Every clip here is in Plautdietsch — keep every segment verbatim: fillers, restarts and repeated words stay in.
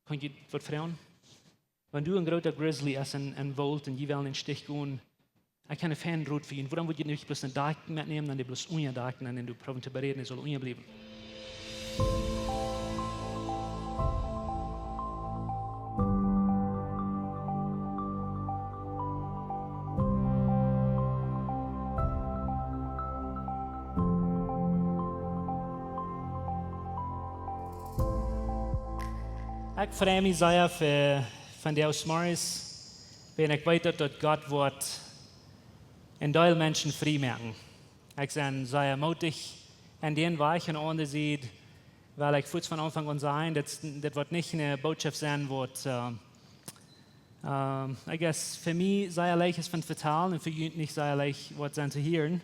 Kaun ekj waut froagen? Wan doa een groota Grizzly es en, en Woolt un jie wellen een Stich gonen, ekj kaun een feinen Rot fa junt. Wuarom wudd jie nich bloos een Dakj metnämen, dan dee bloos unjadakjen un dan doa proowen to beräden, dee saul unjabliewen? Ekj frei mie sea fa, von dee Morjes, wan ekj weet, daut, daut Gott woat een Deel Menschen frie moaken. Ekj sie sea mootich aun dän Wajch, aun de aundre Sied, well ekj fuaz von Aunfank aun sajen, daut, daut woat nich eene Botschaft sennen, waut, äh, ähm, I guess, fa mie sea leicht es von vetalen un fa junt nich sea leicht woat sennen to hieren.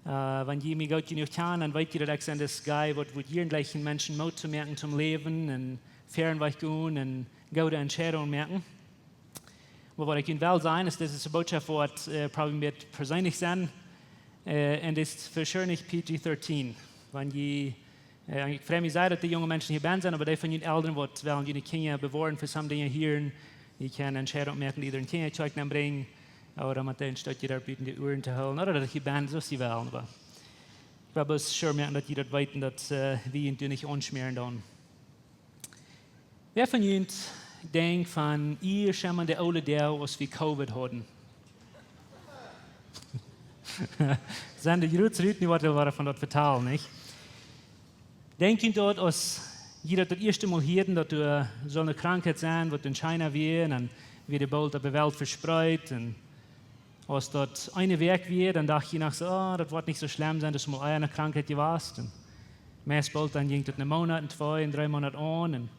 Äh, wan jie mie goot jenuach kjanen, dan weet jie, daut ekj sie dis guy, waut, waut jieren jlikj Menschen Moot to moaken toom läwen un fäaren wajch gonen un goode Entscheidungen moaken. Oba waut ekj junt well sajen es, dise Botschaft woat, äh, probably een bät perseenlich sennen. Äh, un dee es for sure nich P G thirteen. Wan jie, äh, ekj frei mie sea, daut dee junge Menschen hia bennen sent, oba dee von june Elren, waut wellen june Kjinja bewoaren fa some Dinja hia, dee kjennen Entscheidungen moaken, dee äare Kjinja Kjoakj nenbrinjen, ooda met dee een Stootje doa buten de Uaren to hoolen, ooda daut jie bennen, soo aus jie wellen. Oba ekj well bloos sure moaken, daut jie daut weeten, daut, äh, wie junt doa nich aunschmäaren doonen. Wäa von junt denkjt von, ekj kjenn mie de oole Doag, aus wie Covid hauden? Sent de Jroots rut, nu woat doa von daut vetalen, nich? Denkjt jie daut, aus jie daut, daut ieeschte Mol hieeden, daut doa soone Krankheit sennen, waut en China wia, un dan wia dee boolt opp de Welt vespreet, un aus daut eene Wäakj wia, dan docht jie noch soo, oh, daut woat nich soo schlemm sennen, daut es mau ea eene Krankheit jewast. Un meist boolt dan jinkj daut een Moonat un twee un dree Moonat aun. Un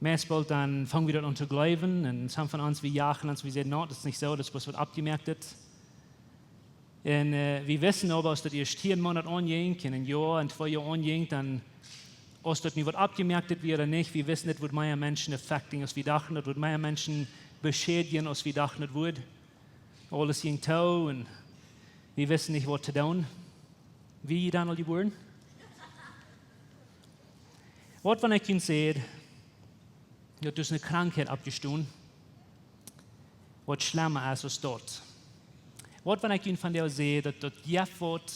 meist boolt dan fungen wie daut aun to jleewen. Un some von ons, wie jachen ons, wie säden, no, daut es nich soo, daut es bloos waut aufjemoakt es. Un, äh, wie wisten oba, aus daut ieescht tieen Moonat aunjinkj un een Joa un twee Joa aunjinkj, dan, aus daut nu waut aufjemoakt wia ooda nich, wie wisten, daut wudd mea Menschen affecten, aus wie dochten, daut wudd mea Menschen beschädjen, aus wie dochten, daut wudd. Aules jinkj too un wie wisten nich, waut to doonen. Wia jie dan aul jebuaren? Waut wan ekj junt säd, daut doa es eene Krankheit oppjestonen, waut schlemma es aus daut? Waut wan ekj junt vondoag säd, daut, daut jeft waut,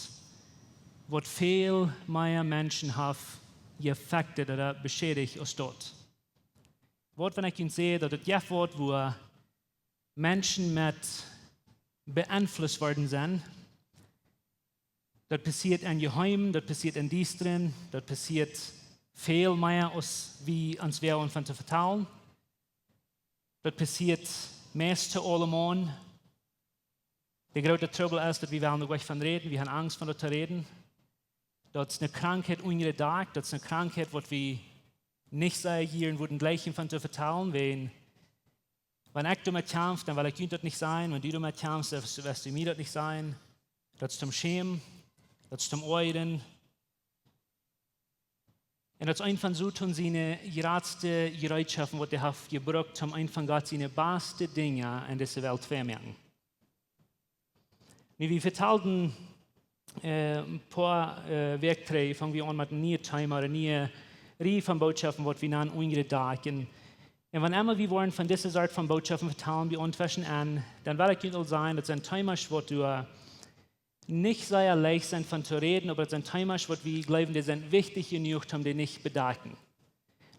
waut väl mea Menschen haft jeaffected ooda beschädicht aus daut? Waut wan ekj junt säd, daut daut jeft waut, wua Menschen met beeinflusst worden sent? Daut passieet en Jeheemen, daut passieet en Diestren, daut passieet väl mea aus wie ons woagen von to vetalen. Daut passieet meist to aulemaun. De groote Trubbel es, daut wie wellen doa nich von räden, wie haben Angst von daut to räden. Daut es eene Krankheit onen Dakj, daut es eene Krankheit, waut wie nich sea jieren wudden jlikjen von to vetalen, wäajen, wan ekj doamet kjamf, dan well ekj junt daut nich sajen, wan du doamet kjamfst, dan woascht du mie daut nich sajen. Daut es toom schämen, daut es toom oajren. Un daut es eent von Soton siene jratste Jereetschoften, waut hee haft jebrukt, om eent von Gott siene baste Dinja en dise Welt to moaken. Nu, wie vetalden, äh, een poa, äh, Wäakj trigj, fungen wie aun met een nieet Thema, eene niee Rieej von Bootschoften, waut wie nanen Onen Dakj. Un wan emma wie woaren von dise Sort von Bootschoften vetalen, bie ons tweschen aun, dan well ekj junt aul sajen, daut sent Themas, waut doa nich sea leicht sent von to räden, oba daut sent Themas, waut wie jleewen, dee sent wichtich jenuach, om dee nich bedakjen.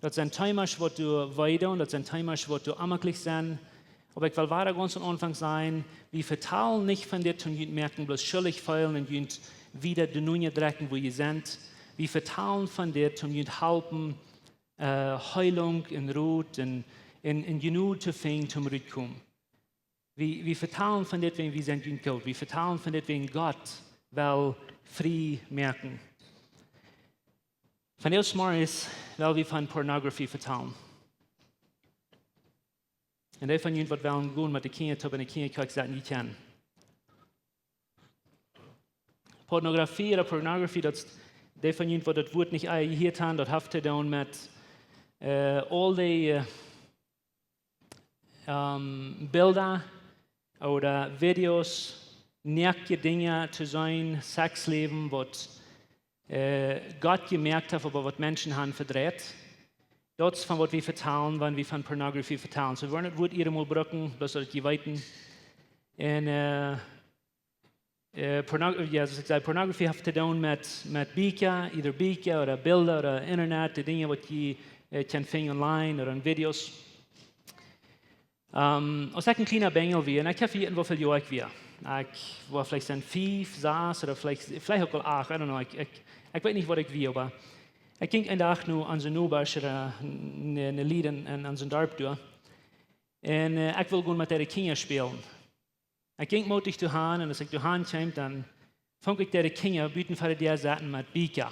Daut sent Themas, waut doa wee doonen, daut sent Themas, waut doa onjemaklich sent. Oba ekj well wada gaunz aum Aunfank sajen, wie vetalen nich von dit, om junt moaken bloos schuldich feelen un junt wieda doa nenn drekjen, wua jie sent. Wie vetalen von dit, om junt halpen, äh, Heilunk un Rot un, un, un Jnod to finjen, om rutkomen. Wie, wie vetalen von dit, wäajen wie sent junt goot. Wie vetalen von dit, wäajen Gott well frie moaken. Vondoag zemorjes well wie von Pornografie vetalen. Un dee von junt, waut wellen gonen met de Kjinja toop enne Kjinjakjoakj, saten, jie kjennen. Pornografie ooda Pornografie, daut es, dee von junt, waut daut Wuat nich ea jehieet haben, daut haft to doonen met, äh, aul dee, äh, ähm, Bilda ooda Videos, noakte Dinja to seenen, Sexläwen, waut, äh, Gott jemoakt haft, oba waut Menschen haben vedreit. Daut es von waut wie vetalen, wan wie von Pornografie vetalen. Soo, wie woaren daut Wuat hia mol brucken, bloos daut jie weeten. Un, äh, äh, Porno-, jo, soo aus ekj säd, Pornografie haft to doonen met, met Bieekja, either Bieekja ooda Bilda ooda Internet, de Dinja waut jie, äh, kjennen finjen online ooda en Videos. Ähm, aus ekj een kjliena Benjel wia, un ekj hab hia en woo väl Joa ekj wia. Ekj wia veleicht soo fief, sas ooda veleicht, veleicht uk aul acht, I don't know. Ekj, ekj, ekj weet nich waut ekj wia, oba ekj jinkj een Dach no onse Nobasch, äh, ne, ne Lied en, en onse Darp doa. Un, äh, ekj wull gonen met de Kjinja spälen. Ekj jinkj mootich doahan un aus ekj doahan kjeem, dan funk ekj de Kjinja buten ver de Däa sitten met Bieekja.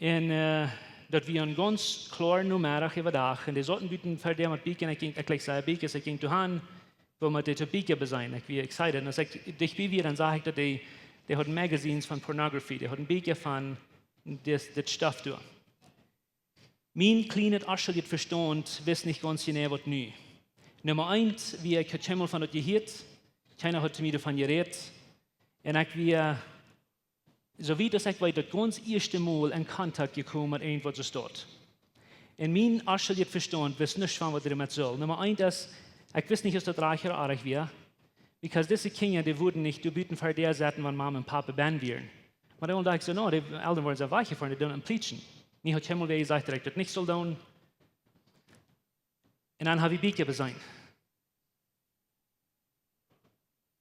Un, äh, daut wia een gaunz kloaren Nomeddach äwa Dach. Un dee sauten buten ver de Däa met Bieekja. Un ekj jinkj, ekj, ekj säd, Bieekja, ekj jinkj doahan, wull met dee Bieekja beseenen. Ekj wia excited. Un aus ekj dicht bie wia, dan sach ekj daut dee, dee hauden magazines von pornography. Dee hauden Bieekja von dit, dit Stoff doa. Mien kjlienet, oscheljet Vestaunt wist nich gaunz jeneiw waut nu. Numma eent, wia ekj haud kjeenmol von daut jehieet, kjeena haud to mie doavon jerät. Un ekj wia, soo wiet aus ekj weet, daut gaunz ieeschte Mol en Kontakt jekomen met irjent waut soo steit. Un mien oscheljet Vestaunt wist nuscht von waut doamet sull. Numma eent es, ekj wist nich aus daut rajcht ooda oajch wia, because dise Kjinja, dee wudden nich doa buten ver de Däa sitten, wan Mama un Papa bennen wieren. Oba dan docht ekj soo, no, de Elren woaren soo wajchjefoaren, dee doonen am pleachen. Mie haud kjeenmol wäa jesajcht daut ekj daut nich sull doonen. Un dan hab wie Bieekja beseenen.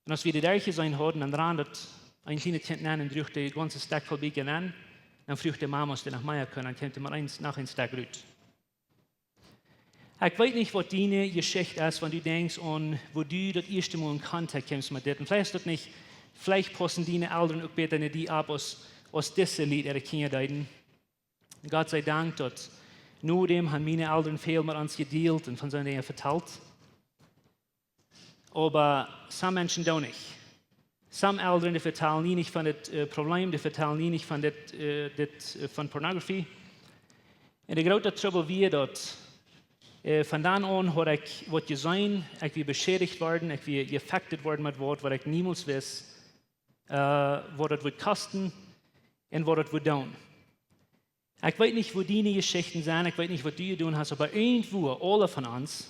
Un aus wie dee derchjeseenen hauden, dan rand daut een kjlienet Kjint nenn un druach de gaunze Stekj voll Bieekja nenn. Dan fruach de Mama aus dee noch mea kunn, dan kjeem doa mau een, noch een Stekj rut. Ekj weet nich waut diene Jeschicht es, wan du denkjst aun woo du daut ieeschte Mol en Kontakt kjeemst met dit. Un veleicht es daut nich, veleicht paussen diene Elren uk bäta no die opp aus, aus dise Lied äare Kjinja deeden. Gott sie Dank, daut nodäm han miene Elren väl met ons jedeelt un von soone Dinja vetalt. Oba some Menschen doonen nich. Some Elren, dee vetalen nie nich von dit, äh, Problem, dee vetalen nie nich von dit, äh, dit, äh, von Pornografie. Un de groote Trubbel wia daut, äh, von dan aun haud ekj waut jeseenen, ekj wia beschädicht worden, ekj wia affected worden met waut, waut ekj niemols wist, äh, waut daut wudd kosten un waut daut wudd doonen. Ekj weet nich woo diene Jeschichten sent, ekj weet nich waut du jedonen hast, oba irjentwua, aule von ons,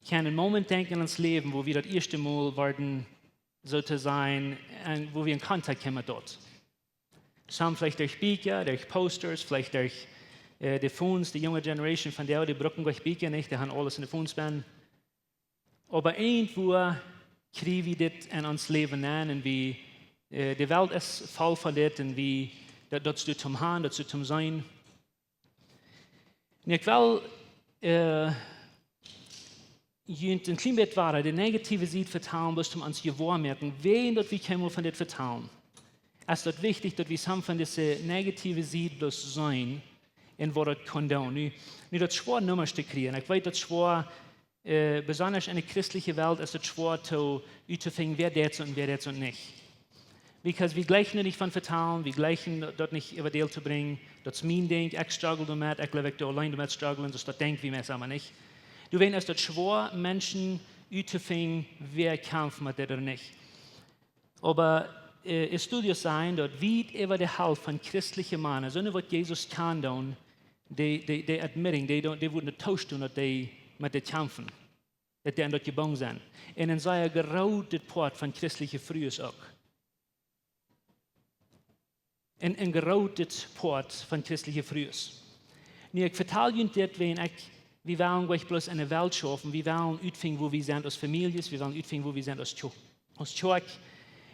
kjennen een Moment denkjen en ons Läwen, wua wie daut ieeschte Mol worden, soo to sajen, un wua wie en Kontakt kjeemen met daut. Some veleicht derch Bieekja, derch Posters, veleicht derch, äh, de Phones, de junge Generation von vondoag, dee brucken goanich Bieekja nich, dee han aules en de Phones bennen. Oba irjentwua kjrie wie dit en ons Läwen aun un wie, äh, de Welt es voll von dit un wie, daut, daut es doa toom han, daut es doa toom seenen. Un ekj well, äh, junt een kjlien bät wieda de negative Sied vetalen, bloos toom ons jewoa moaken, wäajen daut wie kjeenmol von dit vetalen, es daut wichtich daut wie some von dise negative Sied bloos seenen un waut daut kaun doonen. Nu, nu daut es schwoa Nummasch to kjrieen. Ekj weet daut es schwoa, äh, besonda en de christelje Welt es daut schwoa to, uttofinjen wäa deit soo un wäa deit soo nich. Because wie jleichen doa nich von vetalen, wie jleichen daut nich äwa Deel to brinjen. Daut es mien Dinkj, ekj struggle doamet, ekj jleew ekj doo auleen doamet strugglen, soo daut denkj wie meist emma nich. Doawäajen es daut schwoa Menschen uttofinjen wäa kjamft met dit ooda nich. Oba, äh, Studies sajen daut wiet äwa de Halft von christelje Mana, soone waut Jesus kjanen doonen, dee, dee, dee admitting, dee doonen, dee wudden daut toostoonen daut dee met dit kjamfen. Daut dee aun daut jebungen sent. Un een sea grootet Poat von christelje Frues uk. Een, een grootet Poat von christelje Frues. Nu, ekj vetal junt dit, wäajen ekj, wie wellen nich bloos en de Welt schaufen, wie wellen utfinjen wua wie sent aus Famieljes, wie wellen utfinjen wua wie sent aus Kjo-, aus Kjoakj.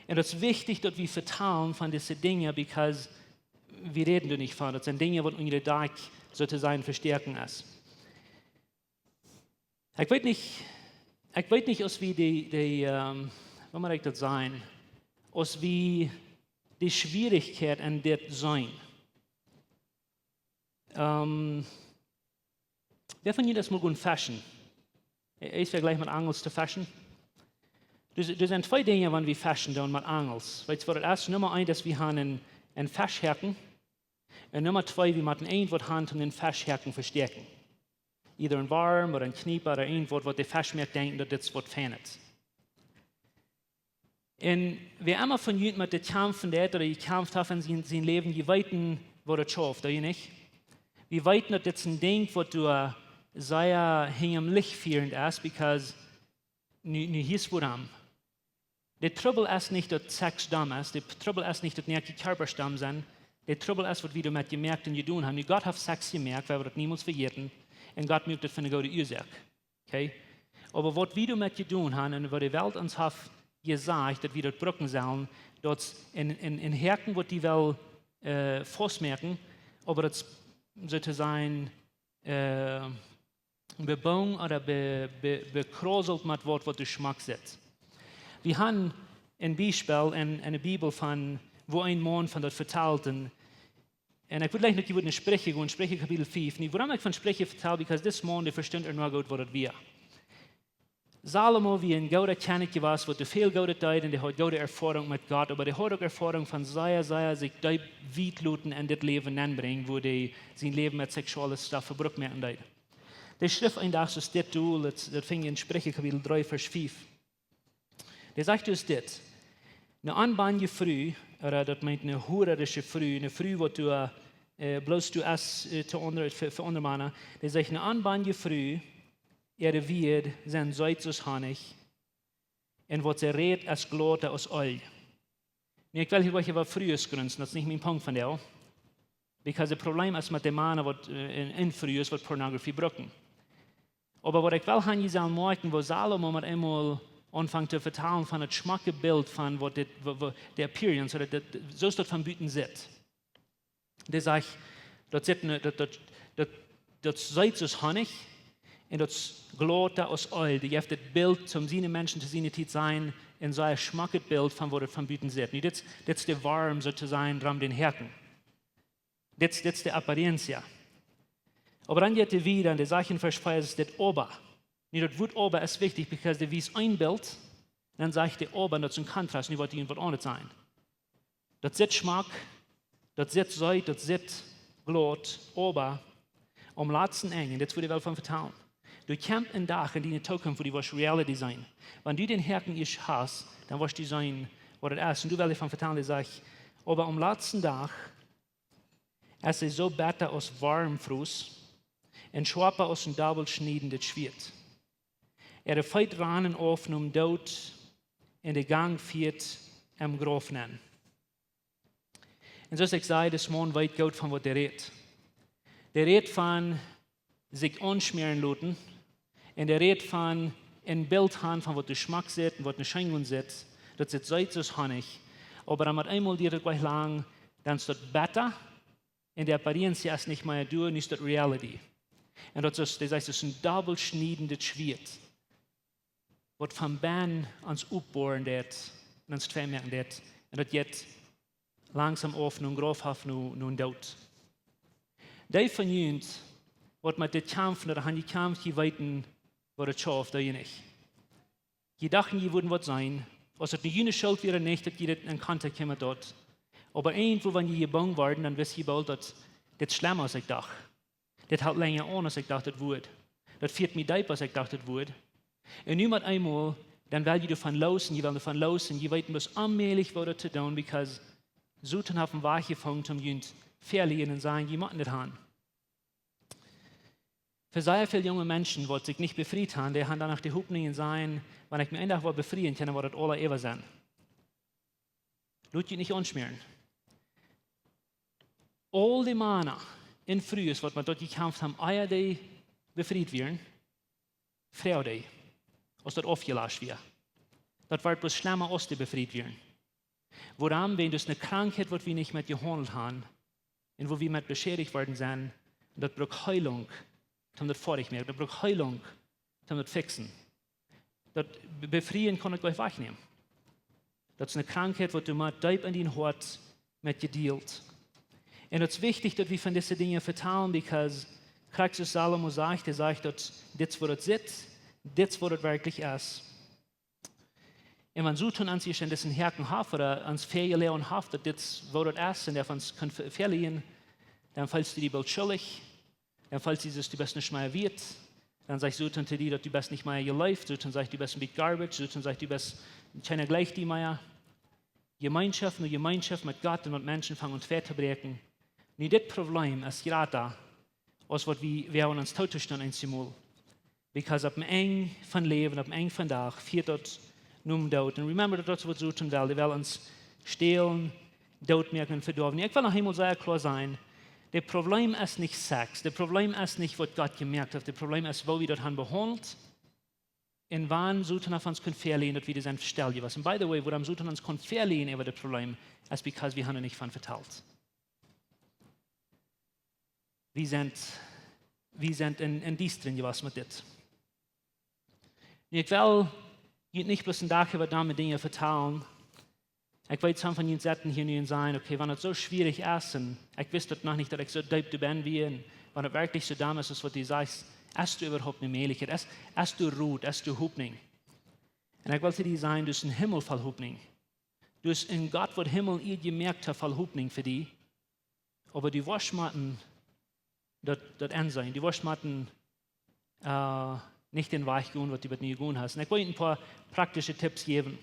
Un daut es wichtich daut wie vetalen von dise Dinja, because wie räden doa nich von. Daut sent Dinja waut unja de Dakj, soo to sajen, vestoaken es. Ekj weet nich, ekj weet nich aus wie de, de, ähm, woo mott ekj daut sajen, aus wie de Schwierichkjeit en dit seenen. Ähm, wäa von junt es mol gonen feschen? Äh, es jlikj met Angels to feschen. Doa, doa sent twee Dinja wan wie feschen doonen met Angels. Weetst waut daut es? Numma eent es, wie han een, een Feschhäakjen. Un Numma twee, wie motten irjentwaut han toom dän Feschhäakjen vestoaken. Either een Worm ooda een Kjniepa ooda irjentwaut waut de Fesch moakt denkjen daut dit es waut Feinet. Un wäa emma von junt met dit kjamfen deit ooda jekjamft haft en sien, sien Läwen, jie weeten waut daut schauft, doo jie nich? Wie weeten daut dit es een Dinkj waut doa sea hinjam Licht fierent es, because nu, nu hia es wuarom. De Trubbel es nich daut Sex domm es, de Trubbel es nich daut noakte Kjarpasch domm sent, de Trubbel es waut wie doamet jemoakt un jedonen haben. Nu, Gott haft Sex jemoakt, wie woaren daut niemols vejäten, un Gott muak daut fa eene goode Uasoak. Okay? Oba waut wie doamet jedonen haben un waut de Welt ons haft jesajcht daut wie daut brucken sellen, daut es een, een, een Häaken waut dee well, äh, faustmoaken, oba daut es soo to sajen, äh, bebungen ooda be-, be-, bekrauselt met waut, waut doa schmock sitt. Wie haben een Biespel en, en de Bibel von, wua een Maun von daut vetalt. Un, un ekj wudd jlikj noch jie wudden no Spricha gonen, Spricha Kapitel fief. Nu, wuarom ekj von Spricha vetal, because dis Maun, dee vestunt ea noch goot waut daut wia. Salomo wia een gooda Kjennich jewast, waut väl Goodet deed un dee haud goode Erfoarunk met Gott, oba dee haud uk Erfoarunk von sea, sea sikj deep wiet loten en dit Läwen nenbrinjen, wua dee sien Läwen met seksuelle Stoff vebrukt moaken deed. Dee schrift een Dach soo dit, du, daut, daut finj jie en Spricha Kapitel dree, Varsch fief. Dee sajcht dus dit: Eene onbanje Fru, ooda daut meent eene hurarische Fru, eene Fru waut doa, äh, bloos doa es, äh, to aundre, fa, fa aundre Mana, dee sajcht, eene onbanje Fru, äare Wieed sent seet aus Honnich, un waut see rät es glada aus Eelj. Nu, ekj well hia nich äwa Frues grunzen, daut es nich mien Punkt vondoag. Because daut Problem es met de Mana waut, äh, en, en Frues waut Pornografie brucken. Oba waut ekj well han, jie sellen moakjen, woo Salomo met eemol aunfangt to vetalen von daut schmocke Bilt von waut dit, woo, woo, de appearance, ooda dit, soo aus daut von buten sitt. Dee sajcht, daut sitt ne, daut, daut, daut, daut sitt aus Honnich un daut es glada aus Eelj. Dee jeft dit Bilt, toom siene Menschen to siene Tiet sennen, un soo een schmocket Bilt von waut et von buten sitt. Nu, dit, dit es de Worm, soo to sajen, rom dän Häaken. Dit, dit es de apariencia. Oba dan jeit hee wieda un dee sajcht en Varsch fief, es dit oba. Nu, daut Wuat oba es wichtich, because dee wiest een Bilt, dan sajcht dee oba, un daut es een Kontrast, nu woat hee waut aundret sajen. Daut sitt schmock, daut sitt seet, daut sitt glot, oba aum latsten Enj, un dit es waut ekj well von vetalen. Doa kjemt een Dach en diene Tookunft, wua du woascht reality seenen. Wan du dän Häaken ieescht hast, dan woascht du seenen waut et es. Un doa well ekj von vetalen, dee sajcht, oba aum latsten Dach es see soo betta aus Wormfrost un schoapa aus een dobbelt schniedendet Schwieet. Äare Feet ranen auf nom Doot un de Gang fieet em Grauf nenn. Un soo aus ekj säd, dis Maun weet goot von waut hee rät. Dee rät von sikj aunschmäaren loten. Un dee rät von een Bilt han von waut doa schmock sitt un waut ne scheen sitt. Daut sitt seet aus Honnich. Oba dan met eemol diet et nich lang, dan es daut betta. Un de apariencia es nich mea doa, nu es daut reality. Un daut es, dee sajcht, daut es een dobbelt schniedendet Schwieet, waut von bennen ons oppboaren deit un ons twei moaken deit. Un daut jeit langsom auf nom Grauf, auf no, nom Doot. Dee von junt, waut met dit kjamft, daut han jekjamft, jie weeten, waut et schauft, dee jie nich. Jie dochten, jie wudden waut seenen. Aus et nu june Schult wia nich, daut jie dit en Kontakjt kjeemen doa. Oba irjentwua, wan jie jebungen worden, dan wist jie boolt, daut dit schlemma aus ekj docht. Dit helt lenja aun aus ekj docht et wudd. Daut fieet mie deepa aus ekj docht et wudd. Un nu met eemol, dan well jie doavon loosen, jie wellen doavon loosen, jie weeten bloos onmäajlich waut to doonen, because Soton haft een Wajch jefungen toom junt veleiden un sajen, jie motten dit han. Fa sea väl junge Menschen, waut sikj nich befriet han, dee han dan noch de Hopninj un sajen, wan ekj mie een Dach woa befrieen, dan woat daut aula äwa sennen. Lot junt nich aunschmäaren. Aul dee Mana un Frues, waut met daut jekjamft han, ea dee befriet wieren, froag dee, aus daut aufjelascht wia. Daut woat bloos schlemma aus dee befriet wieren. Wuarom? Wäajen daut es ne Krankheit, waut wie nich met jehaundelt han un wua wie met beschädicht worden sent. Un daut brukt Heelunk, toom daut foadich moaken. Daut brukt Heelunk, toom daut fixen. Daut be-, befrieen kaun ekj nich wajchnämen. Daut es ne Krankheit, waut doa met deep en dien Hoat met jedealt. Un daut es wichtich, daut wie von dise Dinja vetalen, because krakjt soo aus Salomo sajcht, hee sajcht, daut dit es waut et sitt, dit es waut et werkjlich es. Un wan Soton ons ieescht en disen Häaken haft, ooda ons väajeläajen haft, daut dit es waut et es, un hee ons kaun ve-, veleiden, dan feelst du die boolt schuldich, dan feelst du, daut du best nich mea wieet. Dan sajcht Soton to die, daut du best nich mea jeleeft. Soton sajcht, du best een bät garbage. Soton sajcht, du best, kjeena jleicht die mea. Jemeenschoft no Jemeenschoft met Gott un met Menschen fangen aun twei to bräakjen. Nu, dit Problem es jrata aus waut wie wäajen ons tootostalen eenjemol. Because opp een Enj von Läwen, opp een Enj von Dach, fieet daut nom Doot. Un remember, daut daut waut Soton well, dee well ons stälen, dootmoaken un vedoawen. Ekj well noch eemol sea kloa sennen, daut Problem es nich Sex, daut Problem es nich waut Gott jemoakt haft, daut Problem es woo wie daut haben behaundelt. Un wan Soton haft ons kunt veleiden, daut wie doa sent stell jewast. Un by the way, wuarom Soton ons kunt veleiden äwa daut Problem, es because wie haben nich von vetalt. Wie sent, wie sent en, en Diestren jewast met dit. Nu, ekj well junt nich bloos een Dach äwa domme Dinja vetalen. Ekj weet, some von junt setten hia nu un sajen: "Okay, wan daut soo schwierich es, un ekj wist daut noch nich, daut ekj soo deep doa benn wia, un wan daut werkjlich soo domm es, es waut du sajchst, es doa äwahaupt ne Mäajlichkjeit, es, es doa Rot, es doa Hopninj." Un ekj well to die sajen, doa es een Himmel voll Hopninj. Doa es een Gott, waut Himmel un Ieed jemoakt haft, voll Hopninj fa die. Oba du woascht motten daut, daut enseenen. Du woascht motten, äh, nich dän Wajch gonen, waut du bat nu jegonen hast. Un ekj well junt een poa praktische Tipps jäwen.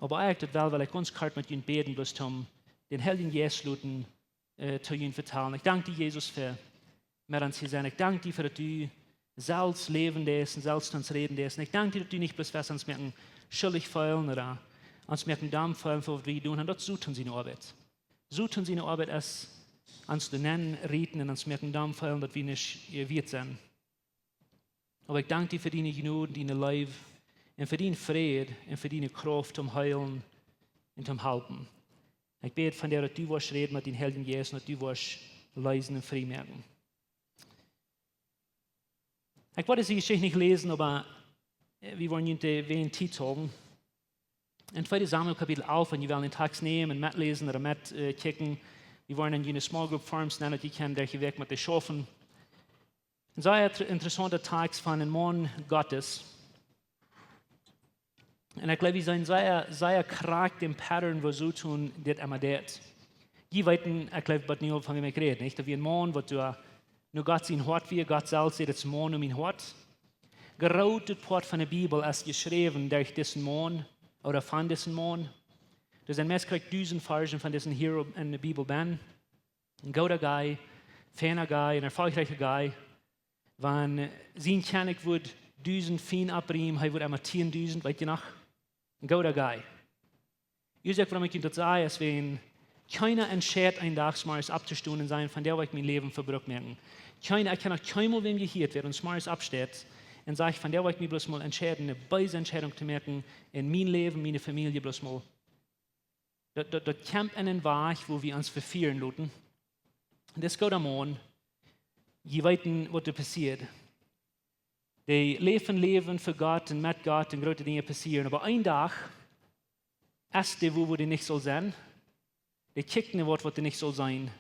Oba ea ekj daut well, well ekj gaunz kort met junt bäden, bloos om dän Heiljen Jeist loten, äh, to junt vetalen. Ekj dank die, Jesus, fa met ons hia sennen. Ekj dank die fa daut du selfst läwen deist un selfst to ons räden deist. Un ekj dank die, daut du nich bloos west ons moaken schuldich feelen ooda ons moaken domm feelen fa waut wie jedonen haben. Daut es Soton siene Oabeit. Soton siene Oabeit es ons doa nenn rieten un ons moaken domm feelen, daut wie nich, äh, wieet sent. Oba ekj dank die fa diene Jnod, diene Leew un fa dienen Fräd un fa diene Krauft om heelen un om halpen. Ekj bäd von die, daut du woascht räden met dän Heiljen Jeist un daut du woascht leiden un frie moaken. Ekj wull dise Jeschicht nich läsen, oba, äh, wie wellen junt wäajen Tiet haben. En tweede Samuel Kapitel alf, wan jie wellen dän Tekst nämen un metläsen ooda met, äh, kjikjen. Wie woaren en june small group forms, daut jie kjennen derch de Wäakj met dee schaufen. Een sea inter-, interessaunta Tekst von een Maun Gottes. Un ekj jleew, wie seenen sea, sea krakjt dän Pattern, woo Soton dit emma deit. Jie weeten, ekj jleew, waut nu aul von wäm ekj räd, nich? Daut wia een Maun, waut doa no Gott sien Hoat wia, Gott selfst säd: "Dit es een Maun no mien Hoat." Grootet Poat von de Bibel es jeschräwen derch disen Maun ooda von disen Maun. Doa sent meist krakjt dusent Varschen von disen Hero en de Bibel benn. Een gooda guy, feina guy, een erfolgreicha guy. Wan, äh, sien Kjennich wudd dusent Fiend oppriemen, hee wudd emma tieen dusent, weet jie noch? Een gooda guy. Jie seenen, wuarom ekj junt daut saj, es wan kjeena entscheit, een Dach zemorjes opptostonen un sajen: "Vondoag well ekj mien Läwen fa Gott moaken." Kjeena, ekj kaun noch kjeenmol wäm jehieet, waut zemorjes oppsteit un sajcht: "Vondoag well ekj mie bloos mol entscheiden, ne beese Entscheidunk to moaken en mien Läwen, miene Famielje bloos mol." Daut, daut, daut kjemt en een Wajch, woo wie ons vefieren loten. Dis gooda Maun, jie weeten, waut doa passieet. Dee läft een Läwen fa Gott un met Gott un groote Dinja passieren. Oba een Dach es dee wua, wua dee nich saul sennen. Dee kjikjt no waut, waut dee nich saul sennen.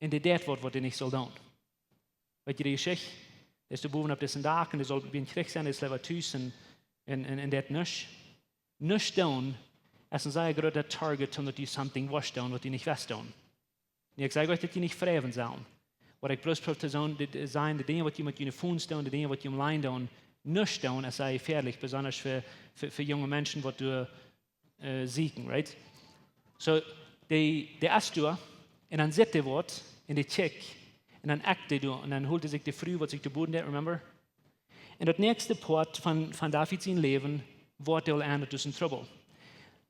Un dee deit waut, waut dee nich saul doonen. Weet jie de Jeschicht? Dee es doa bowen opp disen Dak un dee saul bie een Kjrich sennen, dee es leewa tus un, un, un, un deit nuscht. Nuscht doonen es een sea groota target, om daut du something woascht doonen, waut du nich west doonen. Nu, ekj saj junt, daut jie nich fräwen sellen. Waut ekj bloos proow to sajen, dit, äh, sent de Dinja, waut jie met june Phones doonen, de Dinja, waut jie online doonen. Nuscht doonen es sea jefäadlich, besonda fa, fa, fa junge Menschen, waut doa, äh, sieekjen, right? So, dee, dee es doa, un dan sitt dee waut, un dee kjikjt, un dan act dee doa, un dan holt dee sikj de Fru, waut sikj doa bowen deit, remember? Un daut näakjste Poat von, von David sien Läwen woat aul aun, daut es een Trubbel.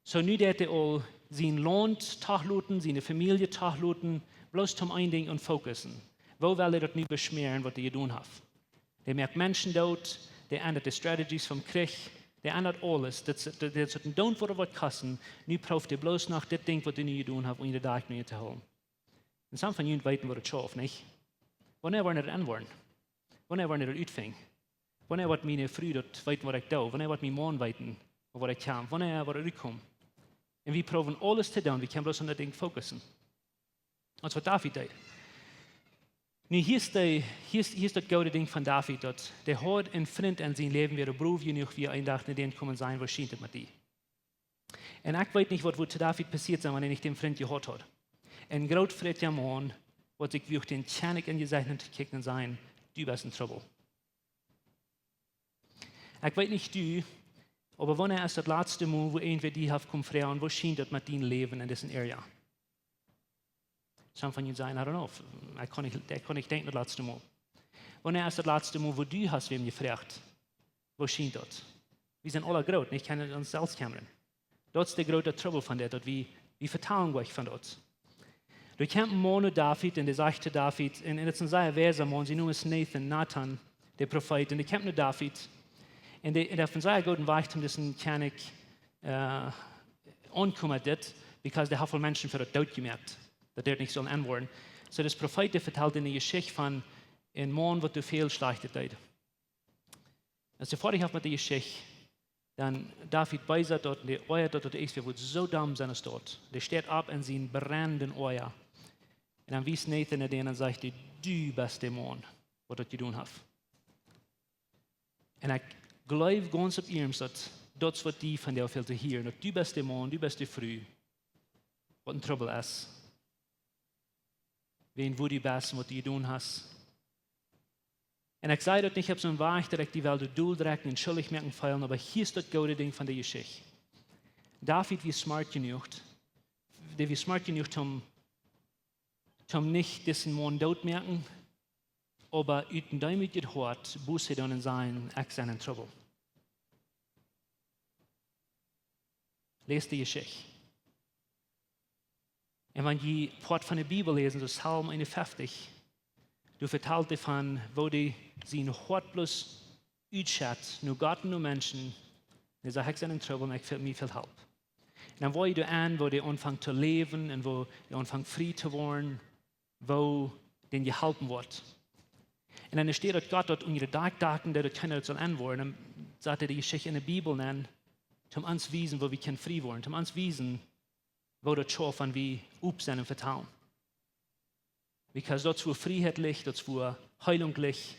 So, nu deit hee aul sien Launt toloten, siene Famielje toloten, bloos om een Dinkj aun focussen. Woo well hee daut nu beschmäaren, waut hee jedonen haft? Dee moakt Menschen doot, dee endat de strategies vom Kjrich, dee endat aules. Daut, daut, daut, daut doonen, waut et woat kosten. Nu prooft hee bloos noch dit Dinkj, waut hee nu jedonen haft, om de Dach nu to hoolen. Un some von junt weeten, waut et schauft, nich? Wanea woaren dee daut enwoaren? Wanea woaren dee daut utfinjen? Wanea woat miene Fru daut weeten, waut ekj doo? Wanea woat mien Maun weeten, waut ekj kaun? Wanea woat et utkomen? Un wie proowen aules to doonen, wie kjennen bloos aun daut Dinkj focussen. Daut es waut David deed. Nu, hia es de, hia es, hia es daut goode Dinkj von David, daut dee haud een Frint en sien Läwen, waut brow jenuach wia, een Dach no dän komen sajen: "Woo schient et met die?" Un ekj weet nich, waut wudd to David passieet sennen, wan hee nich dän Frint jehaut haud. Een grootfrätja Maun, waut sikj wuag, dän Kjennich em Jesecht auntokjikjen un sajen: "Du best en Trubbel." Ekj weet nich du, oba wanea es daut latste Mol, wua irjentwäa die haft komen froagen: "Woo schient daut met dien Läwen en dise area?" Some von junt sajen: "I don't know. Ekj kaun nich, ekj kaun nich denkjen daut latste Mol." Wanea es daut latste Mol, wua du hast wäm jefroagt: Woo schient daut? Wie sent aula groot, nich? Kjennen ons selfst kjemmren. Daut es de groote Trubbel von dit, daut wie, wie vetalen jlikj von daut. Doa kjemt een Maun no David un dee sajcht to David, un, un daut es een sea weisa Maun, sien Nomen es Nathan, Nathan, de Profeet, un dee kjemt no David, un dee, un dee haft een sea gooden Wajch toom disen Kjennich, äh, aunkomen dit, because dee haft väl Menschen fa daut doot jemoakt, daut dee nich sullen enwoaren. Soo, dis Profeet, dee vetalt eene Jeschicht von een Maun, waut too väl Schlajchtet deed. Aus hee foadich haft met de Jeschicht, dan David beesat daut, dee oajat daut, daut es, woo soo domm sent aus daut. Dee steit opp en sien brennenden Oaja. Un dan wiest Nathan no dän un sajcht: Du, du best de Maun, waut daut jedonen haft. Un ekj jleew gaunz opp iernst, daut, daut es waut dee von die well to hieren, daut du best de Maun, du best de Fru, waut en Trubbel es, wäajen wua du best un waut du jedonen hast. Un ekj saj daut nich opp soon Wajch, daut ekj die well doa dol drekjen un schuldich moaken feelen, oba hia es daut goode Dinkj von de Jeschicht. David wia smart jenuach, dee wia smart jenuach toom, toom nich disen Maun doot moaken, oba ut een deemootjet Hoat Buße doonen un sajen: Ekj sie en Trubbel. Läs de Jeschicht. Un wan jie Poat von de Bibel läsen, soo Psalm eenunfeftich, doa vetalt dee von, woo dee sien Hoat bloos utschett no Gott un no Menschen. Dee sajcht: Ekj sie en Trubbel un ekj fäl, mie fält Help. Un dan woa jie doa aun, woo dee aunfangt to läwen un woo dee aunfangt frie to woaren, woo dän jeholpen woat. Un dan steit daut Gott daut unja de Dakj, Dakj, un daut kjeena daut saul enwoaren, dan sat hee de Jeschicht en de Bibel aun, toom ons wiesen, woo wie kjennen frie woaren, toom ons wiesen, woo daut schauft, wan wie op sent un vetalen. Because daut es wua Frieheit licht, daut es wua Heilunk licht.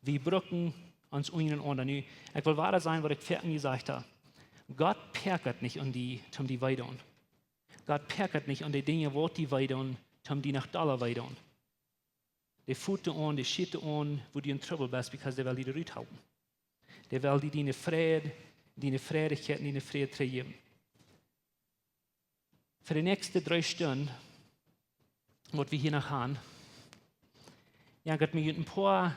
Wie brucken ons unjarenaunda nu. Ekj well wada sajen, waut ekj foaken jesajcht hab. Gott poakat nich aun die, toom die wee doonen. Gott poakat nich aun de Dinja, waut die wee doonen, toom die noch dolla wee doonen. Dee foot die aun, dee schiet die aun, wua du en Trubbel best, because dee well die doa rut halpen. Dee well die diene Fräd, diene Frädichkjeit, diene Fräd trigjjäwen. Fa de näakjste dree Stund, waut wie hia noch haben, jo, ekj well mie een poa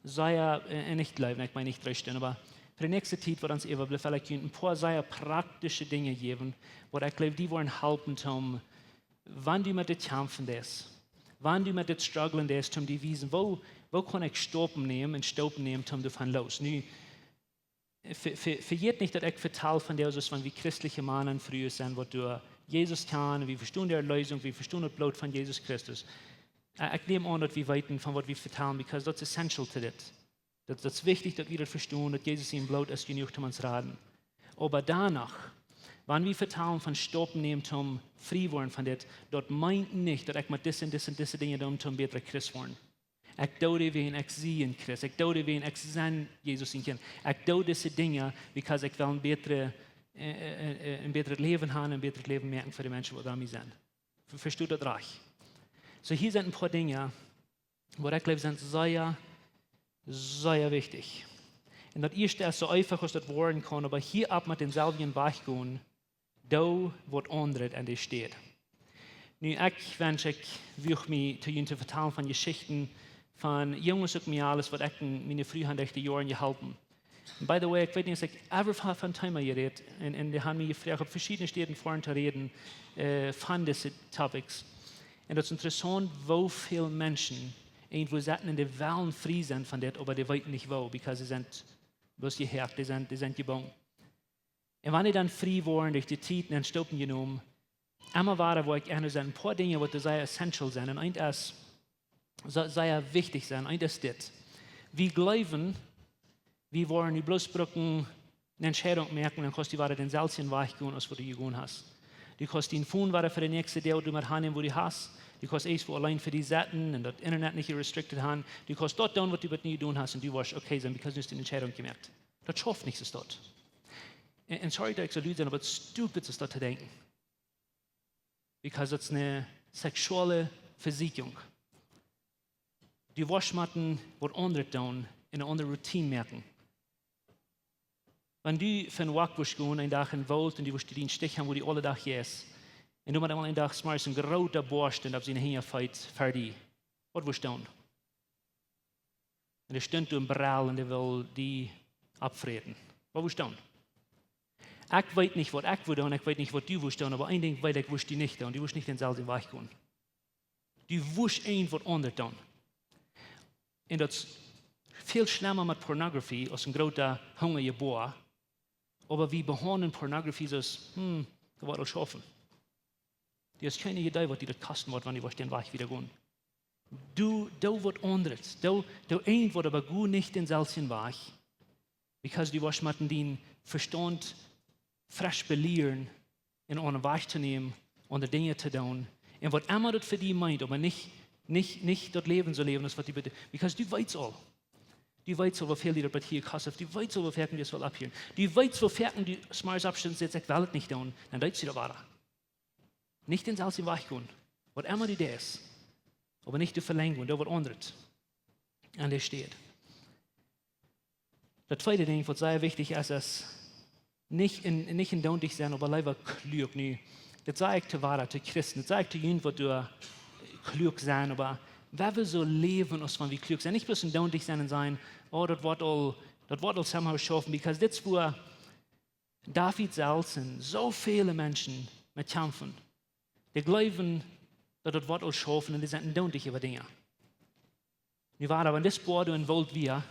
sea, äh, nich jleewen, ekj meen nich dree Stund, oba fa de näakjste Tiet, waut ons äwablift, well ekj junt een poa sea praktische Dinja jäwen, waut ekj jleew, dee woaren halpen toom, wan du met dit kjamfen deist, wan du met dit strugglen deist, toom die wiesen, woo, woo kaun ekj Staupen nämen un Staupen nämen, toom doavon loos. Nu, ve-, ve-, vejeet nich, daut ekj vetal von dee, soo aus wan wie christelje Mana un Frues sent, waut doa Jesus kjanen, wie vestonen de Erleesunk, wie vestonen daut Bloot von Jesus Christus. Äh, ekj näm aun, daut wie weeten, von waut wie vetalen, because daut es essential to dit. Daut, daut es wichtich, daut wie daut vestonen, daut Jesus sien Bloot es jenuach, om ons to raden. Oba doano, wan wie vetalen von Staupen nämen, toom frie woaren von dit, daut meent nich, daut ekj mott dise un dise un dise Dinja doonen, toom bäta Christ woaren. Ekj doo dee wäajen ekj sie een Christ. Ekj doo dee wäajen ekj sie Jesus sien Kjint. Ekj doo dise Dinja, because ekj well een bätret, äh, äh, äh, een bätret Läwen haben, een bätret Läwen moaken fa de Menschen, waut om mie sent. Ve-, vestoot daut rajcht? Soo, hia sent een poa Dinja, waut ekj jleew sent sea, sea wichtich. Un daut ieeschte es soo eefach aus daut woaren kaun, oba hia opp mott dänselwjen Wajch gonen, doo waut aundre aun de Städ. Nu, ekj wensch, ekj wuag mie to junt to vetalen von Jeschichten von Junges uk mejales, waut ekj un miene Fru han derch de Joaren jeholpen. By the way, ekj weet nich, aus ekj ever von, von Thema jerät, un, un dee han mie jefroacht, opp veschiedne Städen foaren to räden, äh, von dise topics. Un daut es interessaunt, woo väl Menschen irjentwua setten un dee wellen frie sennen von dit, oba dee weeten nich woo, because see sent bloos jehoakt, dee sent, dee sent jebungen. Un wan dee dan frie woaren derch de Tiet un dan Staupen jenomen, emma wada, wua ekj aun sie, een poa Dinja, waut sea essential sent. Un eent es, sea, sea wichtich sent, eent es dit. Wie jleewen, wie woaren nu bloos brucken eene Entscheidunk moaken, dan kaust du wada dänselwjen Wajch gonen, aus waut du jegonen hast. Du kaust dien Phone wada fa de näakjste Deel doamet han, wua du hast. Du kaust ieescht wua auleen fa die sitten un daut Internet nich restricted han. Du kaust daut doonen, waut du bat nu jedonen hast, un du woascht okay sennen, because du hast eene Entscheidunk jemoakt. Daut schauft nich, es daut. Un, un sorry, daut ekj soo lud sie, oba daut es stupid, es daut to denkjen. Because daut es eene seksuelle Vesieekjunk. Du woascht motten waut aundret doonen un eene aundre Routine moaken. Wan du von Wajch woascht gonen, een Dach en Woolt, un du woascht dien Stich haben, wua du aule Dach jeist, un du motst eemol een Dach zemorjes een groota Boa stonen opp siene Hinja, Feet, fa die. Waut woascht doonen? Un dee stunt doa em Brell un dee wull die oppfräten. Waut wurscht du doonen? Ekj weet nich, waut ekj wudd doonen, ekj weet nich, waut du wurscht doonen, oba een Dinkj weet ekj, wurscht du nich doonen. Du wurscht nich dänselwjen Wajch gonen. Du wurscht irjent waut aundret doonen. Un daut es väl schlemma met Pornografie aus een groota hungrija Boa. Oba wie behaundlen Pornografie soo aus, hm, daut woat aul schaufen. Du hast kjeene Idee, waut die daut kosten woat, wan du wurscht dän Wajch wieda gonen. Du, doo waut aundret. Doo, doo irjent waut, oba go nich dänselwjen Wajch. Because du wurscht motten dienen Vestaunt fresch belieren un aun dän Wajch to nämen, aundre Dinja to doonen. Un waut emma daut fa die meent, oba nich, nich, nich daut Läwen soo läwen aus waut du best. Because du weetst aul. Du weetst aul, woo väl die daut hia kost. Du weetst aul, woo foaken du daut opphieren. Du weetst, woo foaken du zemorjes oppstundst un sajchst: "Ekj well et nich doonen." Dan deist du daut wada. Nich dänselwjen Wajch gonen. Waut emma du deist. Oba nich die velenjen, doo waut aundret. Aun dee Städ. Daut tweede Dinkj, waut sea wichtich es, es nich en, nich en doonlich sennen, oba leewa kluak. Nu, daut saj ekj to wada, to Christen. Daut saj ekj to junt, waut doa kluak sent, oba wan wie soo läwen, aus wan wie kluak sent. Nich bloos en doonlich sennen un sajen: "Oh, daut woat aul, daut woat aul somehow schaufen." Because dit es, wua David selfst un soo väle Menschen met kjamfen. Dee jleewen, daut daut woat aul schaufen un dee sent en doonlich äwa Dinja. Nu wia daut, wan dis Boa doa em Woolt wia,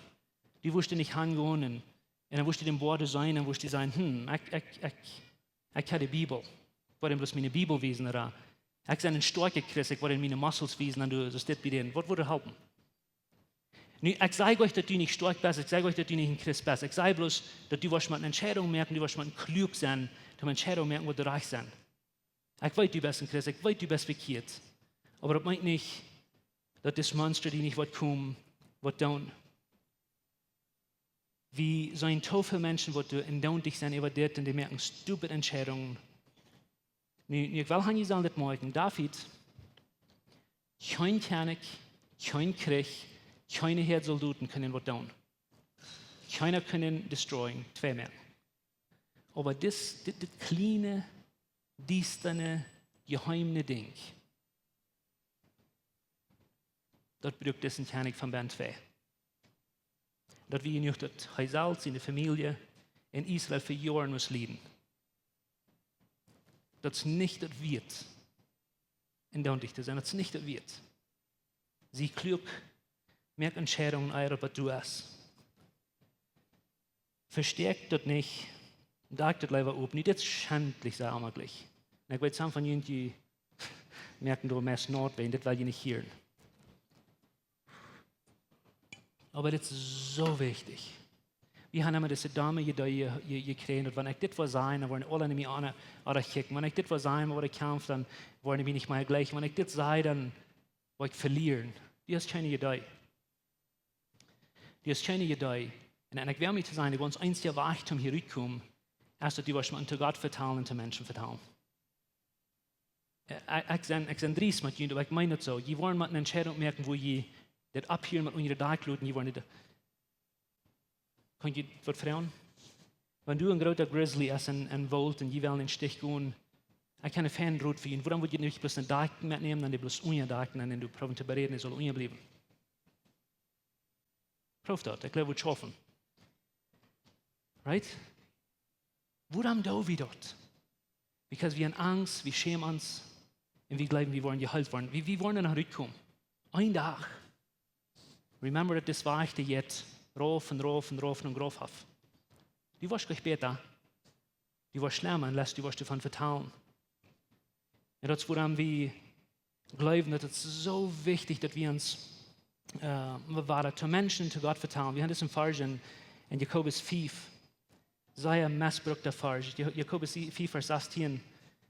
du wurscht nich hangonen un, un dan wurscht du dän Boa seenen un wurscht du sajen: "Hm, ekj, ekj, ekj, ekj hab de Bibel. Wuarom bloos miene Bibel wiesen, ooda ekj sie een stoakja Christ, ekj wull miene Muscles wiesen, un du, soo es dit bie dän. Waut wudd halpen?" Nu, ekj saj nich, daut du nich stoakj best, ekj saj nich, daut du nich een Christ best. Ekj saj bloos, daut du wurscht motten Entscheidungen moaken, du wurscht motten kluak sennen, om Entscheidungen moaken, waut rajcht sent. Ekj weet, du best een Christ, ekj weet, du best bekjieet. Oba daut meent nich, daut dit Monster die nich waut kaun, waut doonen. Wie sent too väl Menschen, waut doa en doonlich sent äwa dit un dee moaken stupid Entscheidungen. Nu, nu, ekj well hia nich sajen, dit moaken. David, kjeen Kjennich, kjeen Kjrich, kjeene Häad Soldoten kunnen waut doonen. Kjeena kunnen destroyen, twee Män. Oba dit, dit, dit kjliene, diestane, jeheeme Dinkj, daut brukt disen Kjennich von bennen twee. Daut wia jenuach, daut hee selfst, siene Famielje un Israel fa Joaren must lieden. Daut es nich daut wieet, en doonlich to sennen. Daut es nich daut wieet. Sie kluak, moak Entscheidungen, ea daut waut du hast. Vestäakj daut nich, dakj daut leewa opp. Nu, dit es schentlich, saj emma jlikj. Un ekj weet, some von junt, dee moaken doa meist Noot wäajen, dit well jie nich hieren. Oba dit es soo wichtich. Wie haben emma dise domme Idee je-, je-, jekjräajen, daut wan ekj dit woa sajen, dan woaren aule no mie aun, ooda kjikjen. Wan ekj dit woa sajen, woa ekj kjamfen, dan woaren dee mie nich mea jlikjen. Wan ekj dit saj, dan woa ekj velieren. Du hast kjeene Idee. Du hast kjeene Idee. Un, un ekj well mie to sajen, de gaunz eensje Wajch, om hia rut to komen, es daut du wurscht motten to Gott vetalen un to Menschen vetalen. Äh, ekj, ekj sie, ekj sie driest met junt, oba ekj meen daut soo. Jie woaren motten Entscheidungen moaken, wua jie dit opphieren met unja daut Dakj loten, jie woaren dit. Kaun ekj waut froagen? Wan doa een groota Grizzly es en, en Woolt un jie wellen en Stich gonen, ekj hab een feinen Rot fa junt. Wuarom wudd jie nich bloos een Dakj metnämen, dan dee bloos unjadakjen un dän doa proowen to beräden, dee saul unjabliewen? Proow daut, ekj jleew, daut woat schaufen. Right? Wuarom doo wie daut? Because wie haben Angst, wie schämen ons un wie jleewen, wie woaren jeheelt woaren. Wie, wie woaren doa noch rutkomen. Een Dach. Remember, daut dis Wajch, dee jeit rauf un rauf un rauf un rauf opp. Du woascht nich bäta. Du woascht schlemma, unless du woascht doavon vetalen. Un daut es wuarom wie jleewen, daut et soo wichtich, daut wie ons, äh, wie woaren to Menschen, to Gott vetalen. Wie haben disen Varsch en, en Jakobus fief. Sea missbruckta Varsch. Ja-, Jakobus fief, Varsch sastieen,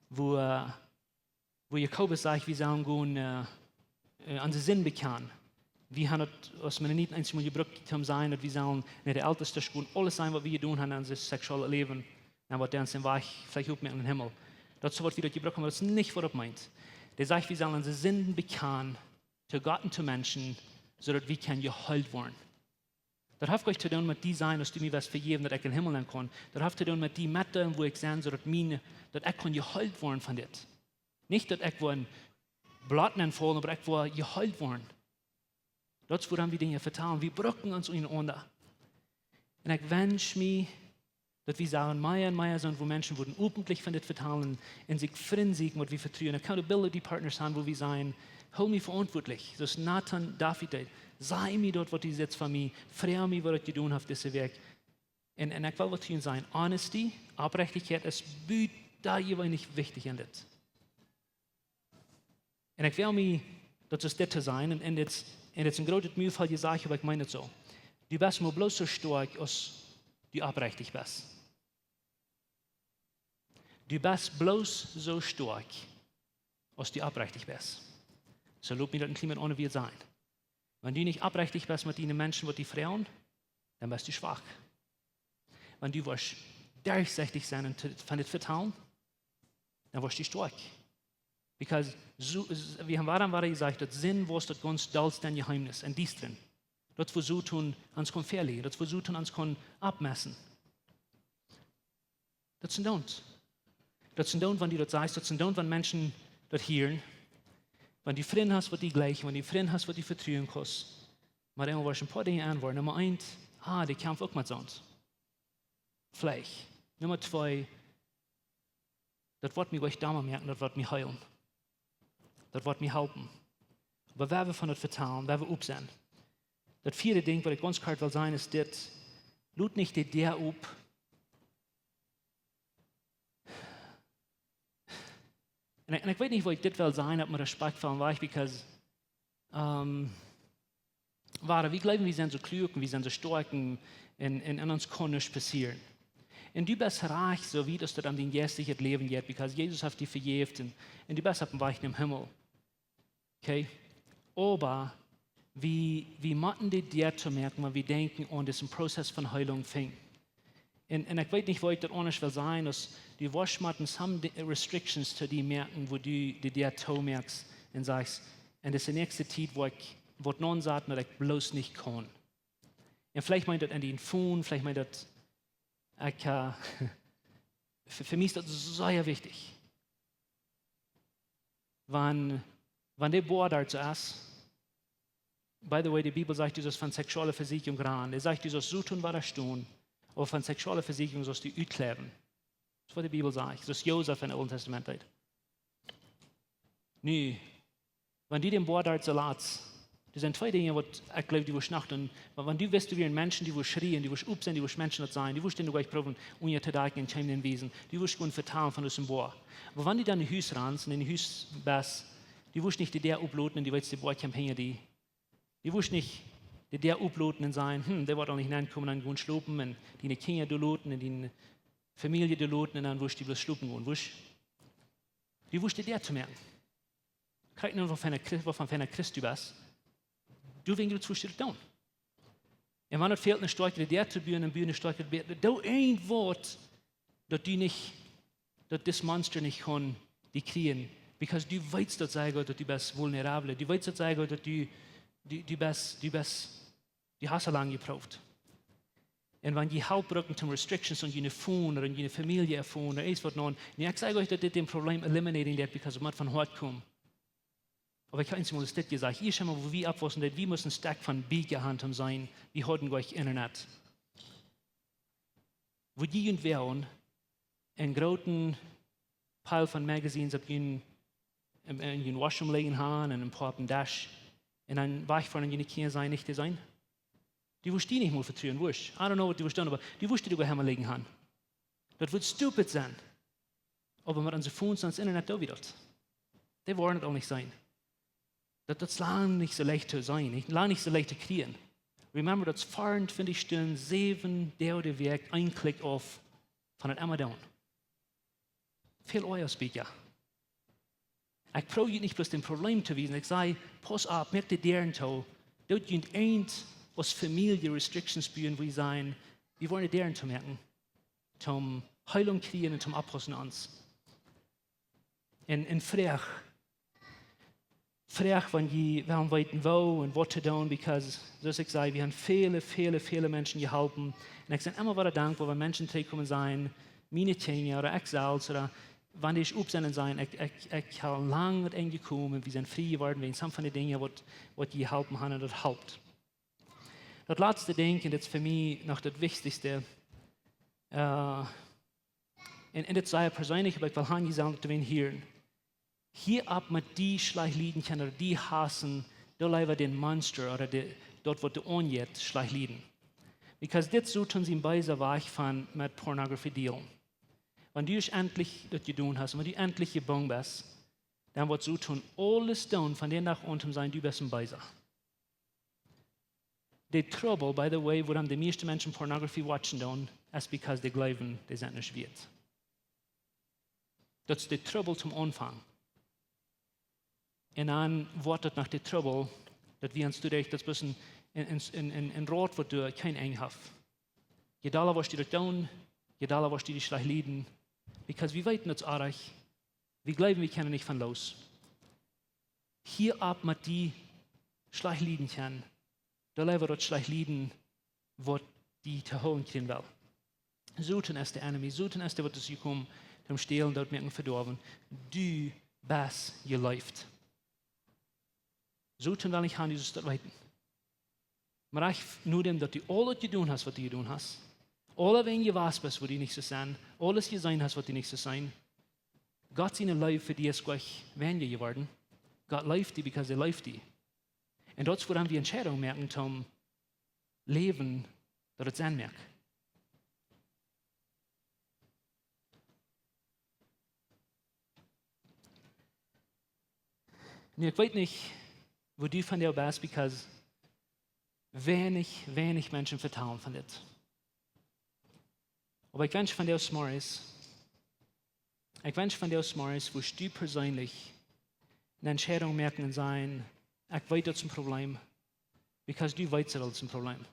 wua, äh, wua Jakobus sajcht, wie sellen gonen, äh, äh, onse Sind bekjanen. Wie haben daut aus Mennoniten eemol jebrukt, om to sajen, daut wie sellen no de Eltestasch gonen, aules sajen, waut wie jedonen haben en ons seksuellet Läwen, un waut dee ons en Wajch veleicht oppmoaken em Himmel. Daut es waut wie daut jebrukt haben, oba daut es nich waut daut meent. Dee sajcht, wie sellen onse Sind bekjanen, to Gott un to Menschen, soo daut wie kjennen jeheelt woaren. Daut haft nuscht to doonen met die sajen, aus du mie west vejäwen, daut ekj em Himmel nenn kaun. Daut haft to doonen met die metdeelen, wua ekj sie, soo daut mien, daut ekj kaun jeheelt woaren von dit. Nich daut ekj woa en Bloot nenn faulen, oba ekj woa jeheelt woaren. Daut es wuarom wie Dinja vetalen. Wie brucken ons unjarenaunda. Un ekj wensch mie, daut wie sagen, mea un mea sent, wua Menschen wudden openbielich von dit vetalen un sikj Frind sieekjen, waut wie vetruen, accountability partners han, wua wie sajen, hool mie veauntwuatlich. Soo aus Nathan David deed. Saj mie daut, waut du sitst von mie, froag mie, waut ekj jedonen hab dise Wäakj. Un, un ekj well waut hia sajen, honesty, Oprechtichkjeit es butajeweenlich wichtich en dit. Un ekj well mie, daut es dit to sajen, un, un dit, un dit es een grootet Miewaul jesajcht, oba ekj meen et soo. Du best mau bloos soo stoakj aus du oprechtich best. Du best bloos soo stoakj aus du oprechtich best. Soo lot mie daut een kjlien bät aundasch sajen. Wan du nich oprechtich best met dee Menschen, waut die froagen, dan best du schwak. Wan du woascht derchsichtich sennen un to, von dit vetalen, dan woascht du stoakj. Because soo, wie haben wada un wada jesajcht, daut Sind es daut gaunz dollste Jeheemnis un diestren. Daut wua Soton ons kaun veleiden, daut wua Soton ons kaun aufmessen. Daut es een Doont. Daut es een Doont, wan du daut sajchst, daut es een Doont, wan Menschen daut hieren. Wan du Frind hast, waut die jlikjen, wan du Frind hast, waut du vetruen kaust. Oba dan woascht een poa Dinja aunwoaren. Numma eent, ah, dee kjamft uk met soont. Veleicht. Numma twee, daut woat mie nich doamet moaken, daut woat mie heelen. Daut woat mie halpen. Oba wan wie von daut vetalen, wan wie op sent. Daut vieede Dinkj, waut ekj gaunz kort well sajen, es dit. Lot nich de Däa op. Un ekj, un ekj weet nich, woo ekj dit well sajen, opp een respektvollen Wajch, because, ähm, wada, wie jleewen, wie sent soo kluak un wie sent soo stoakj un, un, un ons kaun nuscht passieren. Un du best rajcht, soo wiet aus daut aun dien jeistlichet Läwen jeit, because Jesus haft die vejäft un, un du best opp dän Wajch nom Himmel. Okay? Oba wie, wie motten de Däa toomoaken, wan wie denkjen aun disen Prozess von Heilunk finjen. Un, un ekj weet nich, woo ekj daut aundasch well sajen, aus du woascht motten some di-, restrictions to die moaken, wua du de Däa toomoakst un sajchst, un dit es de näakjste Tiet, wua ekj woa nonsaten, daut ekj bloos nich kaun. Un veleicht meent daut aun dien Phone, veleicht meent daut, ekj, äh, fa, fa mie es daut sea wichtich. Wan, wan de Boa doa soo es, by the way, de Bibel sajcht, du saust von seksuelle Vesieekjunk rannen. Dee sajcht, du saust Soton wadastonen, oba von seksuelle Vesieekjunk saust du utkjleewen. Daut es, waut de Bibel sajcht. Daut es Josef em Oolen Tastament deed. Nu, wan du dän Boa doa soo latst, doa sent twee Dinja, waut ekj jleew, du woascht nachten, oba wan du wist, du wia een Mensch, du woascht schrieen, du woascht op sennen, du woascht Menschen daut sajen, du woascht dän nich proowen, unjatodakjen un kjeenem wiesen, du woascht gonen vetalen von disen Boa. Oba wan du dan no Hus rannst un en Hus best, du woascht nich de Däa oploten un du weetst, de Boa kjemt hinja die. Du woascht nich de Däa oploten un sajen, hm, dee woat aul nich nenkomen, dan gonen schlopen un diene Kjinja doa loten un diene Famielje doa loten un dan woascht du bloos schlopen gonen, woascht? Du woascht de Däa toomoaken. Kjikj nu, waut fa een Christ, waut fa een Christ du best. Du, wan du daut woascht doonen. Un wan et fält, eene stoakjere Däa to buen, dan buen eene stoakjere Däa. Doo een Wuat, daut du nich, daut dit Monster nich kaun die kjrieen. Because du weetst daut sea goot, daut du best vulnerabel. Du weetst daut sea goot, daut du, du, du best, du best, du hast aul lang jeprooft. Un wan jie Help brucken toom restrictions aun june Phone ooda aun june Famielje äa Phone ooda irjent waut, nu, ekj saj nich, daut dit daut Problem eliminating deit, because et mott von Hoat komen. Oba ekj hab eemol dit jesajcht, ekj hab mol, wua wie oppwossen, daut wie musten stekj von Bieekja han toom seenen, wie hauden goanich Internet. Wua jie junt woaren, een grooten Pile von magazines opp jun, en, en jun Washroom lijen han un een poa oppem Desch, un dan wajchfoaren un june Kjinja sajen, nich to seenen. Du woascht die nich mol vetruen, woascht. I don't know, waut du woascht doonen, oba du woascht dee doa emma lijen han. Daut woat stupid sennen. Oba met onse Phones un daut Internet doo wie daut. Dee woaren et aul nich seenen. Daut, daut es lang nich soo leicht to seenen, nich? Lang nich soo leicht to kjrieen. Remember, daut es veeauntwintich Stunden, säwen Doag de Wäakj, een Klick auf von daut emma doonen. Väl oaja aus Bieekja. Ekj proow junt nich bloos daut Problem to wiesen. Ekj saj, pauss opp, moakt de Däaren too. Doot junt eent aus Famielje restrictions buen, wua jie sajen, wie woaren de Däaren toomoaken. Toom Heilunk kjrieen un toom oppaussen ons. Un, un froag, froag, wan jie wellen weeten, woo un waut to doonen, because, soo aus ekj saj, wie haben väle, väle, väle Menschen jeholpen. Un ekj sie emma wada dankboa, wan Menschen trigjkomen un sajen, miene Kjinja ooda ekj selfst ooda wan dee opp sent un sajen: "Ekj, ekj, ekj hab lang met Enj jekomen, wie sent frie jeworden wäajen some von de Dinja waut, waut jie jeholpen haben un daut halpt." Daut latste Dinkj, un dit es fa mie noch daut wichtichste, äh, un, un dit es sea perseenlich, oba ekj well han, jie sellen daut wan hieren. Hia opp met dee schlajcht lieden kjennen ooda dee hausen, doo leewa dän Monster ooda de, daut waut doa aunjeit, schlajcht lieden. Because dit es Soton sien beesa Wajch von met Pornografie dealen. Wan du es entlich daut jedonen hast, wan du entlich jebungen best, dan woat Soton aules doonen von dän Dach aun toom sajen: "Du best een Beesa." De Trubbel, by the way, wuarom de mieeschte Menschen Pornografie watchen doonen, es because dee jleewen, dee sent nich wieet. Daut es de Trubbel toom Aunfank. Un dan woat daut noch de Trubbel, daut wie ons toodrecht, daut es een, een, een, een, een Rad waut doa kjeen Enj haft. Je dolla woascht du daut doonen, je dolla woascht du dee schlajcht lieden. Because wie weeten daut es oajch, wie jleewen, wie kjennen nich von loos. Hia opp met dee schlajcht lieden kjennen, doo leewa daut schlajcht lieden, waut die to hoolen kjrieen well. Soton es de enemy, Soton es dee waut es jekomen toom stälen, dootmoaken, vedoawen. Du best jeleeft. Soton well nich han, du sust daut weeten. Oba wan du daut du aules jedonen hast waut du jedonen hast, aulawäajen jewast best wua du nich sust sennen, aules jeseenen hast waut du nich sust seenen, Gott siene Leew fa die es nich weinja jeworden. Gott leeft die because hee leeft die. Un daut es wuarom wie Entscheidungen moaken toom läwen, daut et Senn moakt. Nu, ekj weet nich woo du von dit best, because weinich, weinich Menschen vetalen von dit. Oba ekj wensch von die, Morris, ekj wensch von die, Morris, wurscht du perseenlich eene Entscheidung moaken un sajen: "Ekj weet, daut es een Problem", because du weetst, daut es een Problem.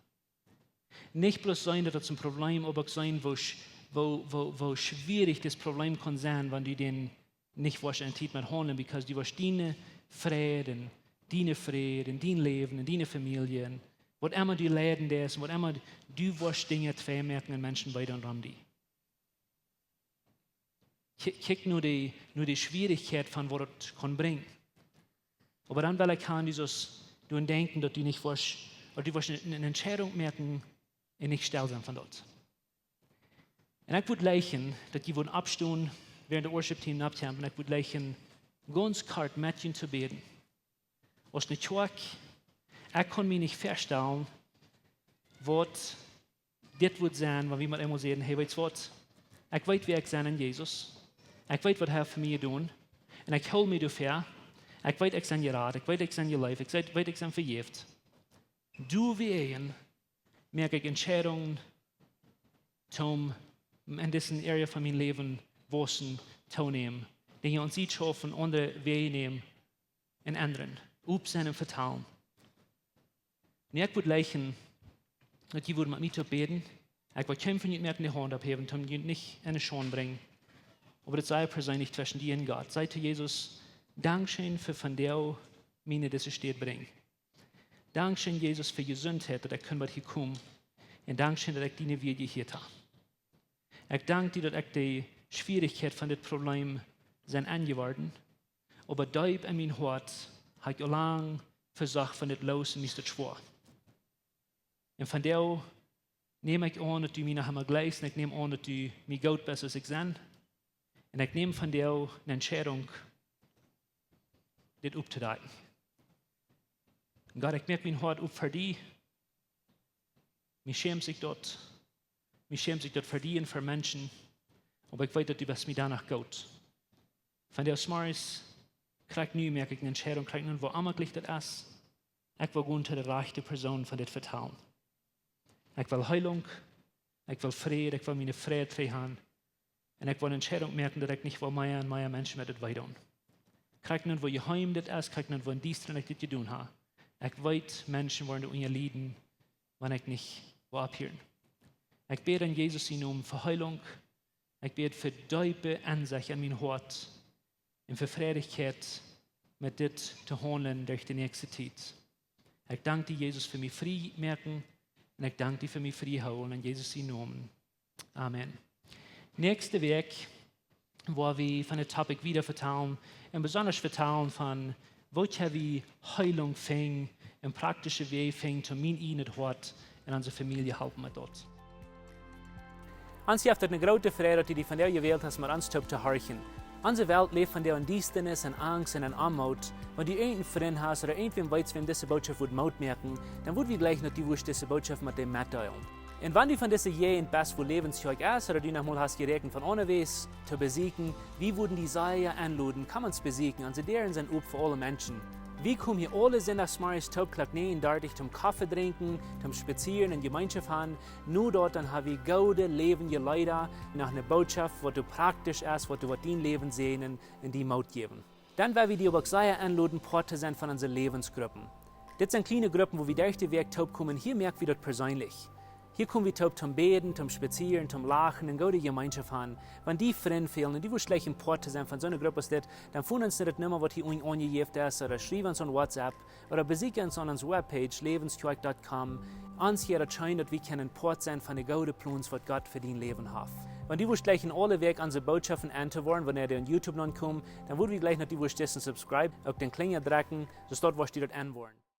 Nich bloos seenen, daut es een Problem, oba uk seenen, woo sch-, woo, woo, woo schwierich dit Problem kaun sennen, wan du dän nich woascht en Tiet met haundlen, because du woascht diene Fräd un diene Fräd un dien Läwen un diene Famielje un waut emma du leiden deist un waut emma, du woascht Dinja twei moaken un Menschen wieda rom die. Kj-, kjikj no de, no de Schwierichkjeit von waut et kaun brinjen. Oba dan well ekj han, du sust doaraun denkjen, daut du nich woascht, daut du woascht eene, eene Entscheidung moaken un nich stell sennen von daut. Un ekj wudd jleichen, daut jie wudden oppstonen, wäarent de worship team oppkjemt, un ekj wudd jleichen, gaunz kort met junt to bäden. Aus eene Kjoakj, ekj kaun mie nich väastalen, waut dit wudd sennen, wan wie met eemol säden: "Hey, weetst waut? Ekj weet, wäa ekj sie en Jesus. Ekj weet, waut hee fa mie jedonen. Un ekj hool mie doafäa. Ekj weet, ekj sie jerat. Ekj weet, ekj sie jeleeft. Ekj weet, weet, ekj sie vejäft. Doawäajen moak ekj Entscheidungen, toom en dise area von mien Läwen wausen, toonämen. Dinja aun sikj schaufen, aundre Wäaj nämen un endren. Op sennen un vetalen." Nu, ekj wudd jleichen, daut jie wudden met mie to bäden. Ekj wudd kjeenen von junt moaken de Haunt opphäwen, toom junt nich en de Schaund brinjen. Oba daut sie perseenlich tweschen die un Gott. Saj to Jesus: "Dankscheen fa vondoag mie no dise Städ brinjen. Dankscheen, Jesus, fa Jesuntheit, daut ekj kunn bat hia komen. Un dankscheen, daut ekj diene Wieed jehieet hab. Ekj dank die, daut ekj de Schwierichkjeit von dit Problem sie enjeworden. Oba deep en mien Hoat hab ekj aul lang vesocht von dit loos un mie es daut schwoa. Un vondoag näm ekj aun, daut du mie noch emol jleichst, un ekj näm aun, daut du mie goot best, aus ekj sie. Un ekj näm vondoag eene Entscheidung, dit optodakjen. Gott, ekj moak mien Hoat op fa die. Mie schämt sikj daut. Mie schämt sikj daut fa die un fa Menschen. Oba ekj weet, daut du best mie doano goot. Vondoag zemorjes, krakjt nu moak ekj eene Entscheidung, krakjt nu, woo onjemaklich daut es. Ekj well gonen to de rajchte Persoon von dit vetalen. Ekj well Heilunk, ekj well Fräd, ekj well miene Fräd trigj han. Un ekj well eene Entscheidung moaken, daut ekj nich well mea un mea Menschen met dit wee doonen. Krakjt nu, woo jeheim dit es, krakjt nu, woo en diestren ekj dit jedonen hab. Ekj weet, Menschen woaren doa unja lieden, wan ekj nich well opphieren. Ekj bäd en Jesus sienen Nomen fa Heilunk. Ekj bäd fa deepe Ensecht en mien Hoat un fa Frädichkjeit, met dit to haundlen derch de näakjste Tiet. Ekj dank die, Jesus, fa mie frie moaken, un ekj dank die fa mie frie hoolen, en Jesus sienen Nomen. Amen. Näakjste Wäakj woa wie von de Topic wieda vetalen un besondasch vetalen von woo kjenn wie Heelunk finjen un praktische Wäaj finjen toom mien ieejnet Hoat un onse Famielje halpen met daut. Ons jeft et ne groote Freid daut du die vondoag jewält hast met ons toop to horchen. Onse Welt läft vondoag en Diestanis un Angst un en Oamoot. Wan du irjent een Frint hast ooda irjentwäm weetst, wäm dise Bootschoft wudd Moot moaken, dan wudd wie jleichen daut du wurscht dise Bootschoft met däm metdeelen. Un wan du von dise Jäajent best, wua Läwens Kjoakj es, ooda du noch mol hast jeräakjent von aundawäajes to besieekjen, wie wudden die sea enloden, komm ons besieekjen, onse Däaren sent op fa aule Menschen. Wie komen hia aule Sindachs zemorjes toop Klock näajen dartich toom Koffe drinkjen, toom spazieren un Jemeenschoft han. No daut dan ha wie goode läwendje Leeda, noch ne Bootschoft waut doa praktisch es, waut doa woat dien Läwen säajnen un die Moot jäwen. Dan well wie die uk sea enloden Poat to sennen von onse Läwensgruppen. Dit sent kjliene Gruppen wua wie derch de Wäakj toop komen. Hia moak wie daut perseenlich. Hia kom wie toop toom bäden, toom spazieren, toom lachen un goode Jemeenschoft han. Wan die Frind fälen un du wurscht jleichen Poat to sennen von soone Grupp aus dit, dan foon ons no de Numma waut hia unjen aunjejäft es ooda schriew ons aun WhatsApp ooda besieekj ons aun onse Webpage läwenskjoakj dot com. Ons jeit daut scheen daut wie kjennen Poat sennen von de goode Plons waut Gott fa dien Läwen haft. Wan du wurscht jleichen aule Wäakj onse Bootschoften en to woaren wanea dee aun YouTube nopp komen, dan wudd wie jleichen daut du wurscht disen subscribe, uk dän Kjlinja drekjen, soo daut wurscht du daut en woaren.